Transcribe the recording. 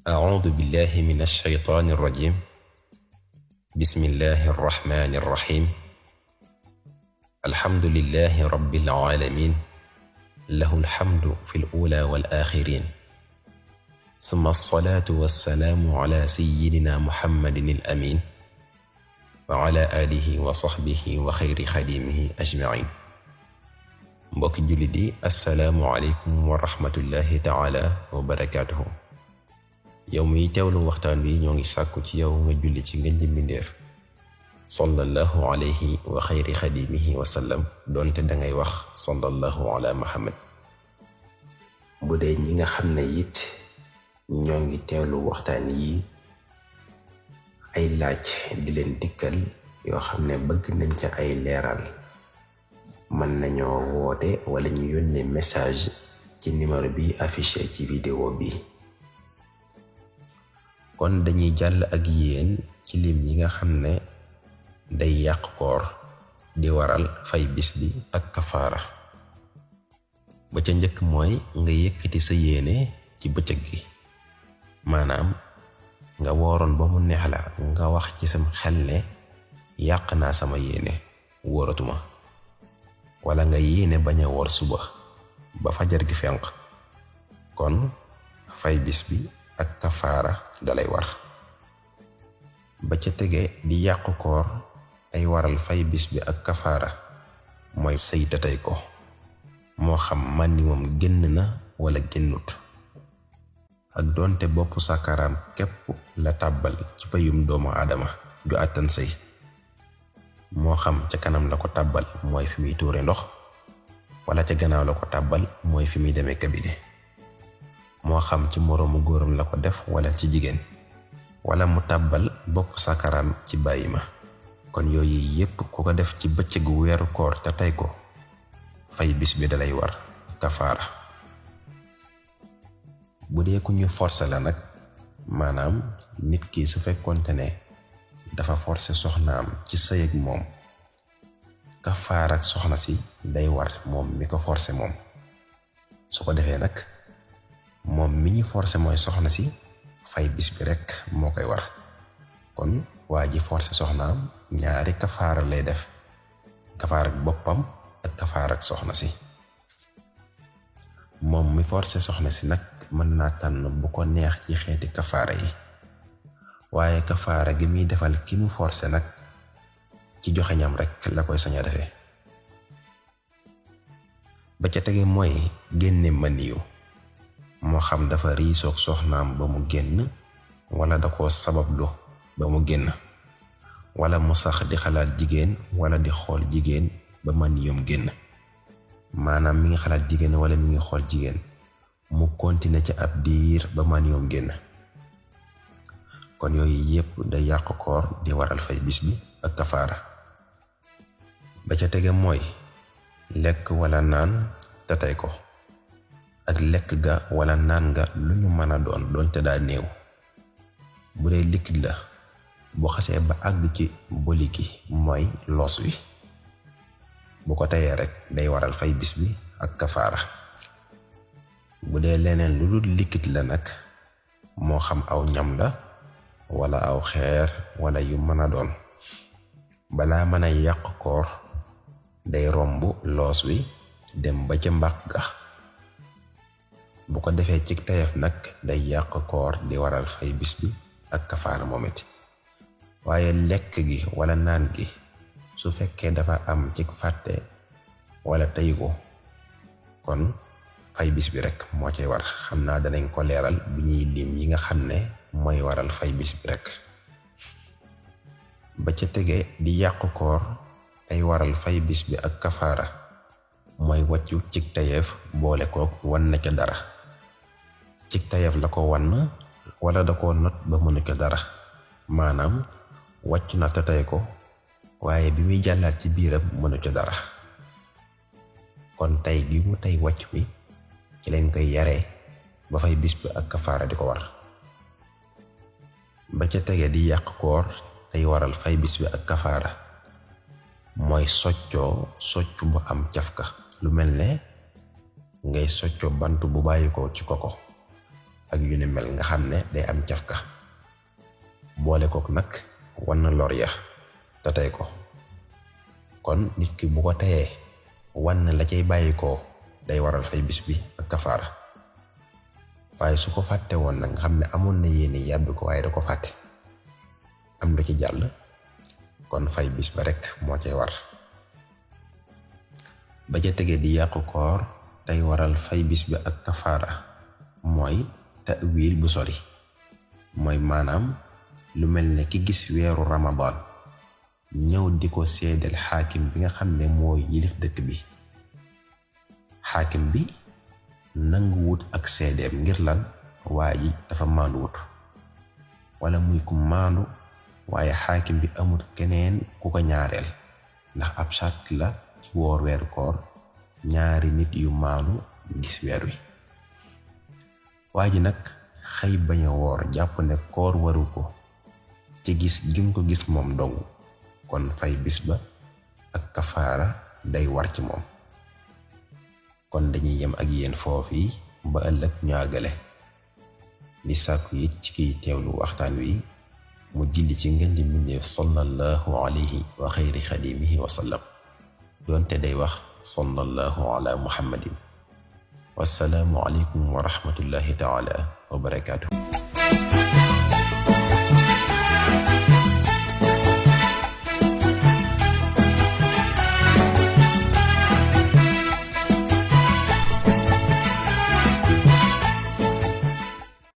أعوذ بالله من الشيطان الرجيم. بسم الله الرحمن الرحيم. الحمد لله رب العالمين، له الحمد في الأولى والآخرين، ثم الصلاة والسلام على سيدنا محمد الأمين وعلى آله وصحبه وخير خديمه أجمعين. mbokki jullit yi, assalaamu aleykum wa rahmatullahi taala wa barakaatuhu. yow muy teewlu waxtaan wi ñoo ngi sàkku ci yow nga julli ci ngën ji mbindéef sallallahu alayhi wa xayri xadimihi wa sallam, doonte dangay wax sallallahu ala muhammad. bu dee ñi nga xam ne it ñoo ngi teewlu waxtaan yi ay laaj di leen dikkal yoo xam ne bëgg nañ ca ay leeral, mën nañoo woote wala ñu yónnee message ci numéro bi affiché ci vidéo bi. kon dañuy jàll ak yéen ci lim yi nga xam ne day yàq koor di waral fay bis bi ak kafaara. ba ca njëkk mooy nga yëkkati sa yéene ci bëccëg gi, maanaam nga wooroon ba mu neex la nga wax ci sam xel ne yàq naa sama yéene, wóoratuma. wala nga yéene bañ a woor suba ba fajar gi fenq, kon fay bis bi ak kafaara dalay war. ba ca tege di yàqu koor ay waral fay bis bi ak kafaara mooy sëy te tey ko, moo xam màndi moom génn na wala génnut, ak doonte bopp sàkkaraam képp la tàbbal ci payum doomu aadama ju àttan sëy, moo xam ca kanam la ko tàbbal mooy fi muy tuure ndox, wala ca gannaaw la ko tàbbal mooy fi muy demee kabine, moo xam ci moroomu góoram la ko def wala ci jigéen, wala mu tàbbal bopp sàkkaraam ci bàyyi ma. kon yooyu yépp ku ko def ci bëccëgu weeru koor te tey ko, fay bis bi dalay war kafaara. bu dee ku ñu forcé la nag, maanaam nit ki su fekkoonte ne dafa forcé soxnaam ci sëy ak moom, kafaara ak soxna si day war moom mi ko forcé moom. su ko defee nag moom mi ñu forcé mooy soxna si, fay bis bi rekk moo koy war. kon waa ji forcé soxnaam ñaari kafaara lay def, kafaara ak boppam ak kafaara ak soxna si. moom mi forcé soxna si nag mën naa tànn bu ko neex ci xeeti kafaara yi, waaye kafaara gi muy defal ki mu forcé nag ci joxe ñam rekk la koy sañ a defee. ba ca tege mooy génne maniyu, moo xam dafa riisoog soxnaam ba mu génn, wala da koo sabablu ba mu génn, wala mu sax di xalaat jigéen wala di xool jigéen ba maniyum génn. maanaam mi ngi xalaat jigéen wala mi ngi xool jigéen, mu continuer ci ab diir ba maniyum génn. kon yooyu yépp day yàq koor di waral fay bis bi ak kafaara. ba ca tege mooy lekk wala naan te tey ko, ak lekk ga wala naan nga lu ñu mën a doon te daa néew. bu dee liquide la, bu xasee ba àgg ci boli gi mooy loos wi, bu ko teyee rek day waral fay bis bi ak kafaara. bu dee leneen lu dul liquide la nag, moo xam aw ñam la wala aw xeer wala yu mën a doon, balaa mën a yàq koor day romb loos wi dem ba ca mbàq ga. bu ko defee ci tayef nag day yàq koor di waral fay bis bi ak kafaara moom it. waaye lekk gi wala naan gi su fekkee dafa am ci fàtte wala tey ko, kon fay bis bi rek moo cay war. xam naa danañ ko leeral bu ñuy lim yi nga xam ne mooy waral fay bis bi rek. ba ca tege di yàq koor ay waral fay bis bi ak kafaara mooy wàccu cig tayeef boole kook wan na ca dara. cig tayeef la ko wan wala da ko not ba mënu ca dara, maanaam wàcc na te tey ko, waaye bi muy jàllaat ci biiram mënu ca dara. kon tey gi mu tey wàcc bi ci lañ koy yaree ba fay bis bi ak kafaara di ko war. ba ca tege di yàq koor tey waral fay bis bi ak kafaara mooy soccu bu am cafka, lu mel ne ngay soccoo bant bu bàyyi ko ci koko, ak yu ni mel nga xam ne day am cafka boole kook nag wan na lor ya te tey ko kon nit ki bu ko teyee wan la cay bàyyi ko day waral fay bis bi ak kafaara waaye su ko fàtte woon nag nga xam ne amoon na yéene yàbbi ko waaye da ko fàtte am lu ci jàll kon fay bis ba rek moo cay war ba ca tege di yàqu koor tey waral fay bis bi ak kafaara mooy ta'wil bu sori mooy maanaam lu mel ne ki gis weeru ramadan ñëw di ko seedeel xaakim bi nga xam ne moo yilif dëkk bi xaakim bi nanguwut ak seedeem ngir lan waa ji dafa maanduwut wala muy ku maandu waaye xaakim bi amul keneen ku ko ñaareel ndax ab sart la ci woor weeru koor ñaari nit yu maandu gis weer wi waa ji nag xëy bañ a woor jàpp ne koor waru ko ci gis gim ko gis moom dong kon fay bis ba ak kafaara day war ci moom kon dañuy yem ak yéen foofu ba ëllëg ñu àggale di sàkku it ci kiy teewlu waxtaan wi mu julli ci ngeen di mbindeef sallallahu alayhi wa xayri xadimihi wa sallam doonte day wax sallallahu ala muhammadin wassalaamu aleykum wa rahmatullahi taala wa barakaatu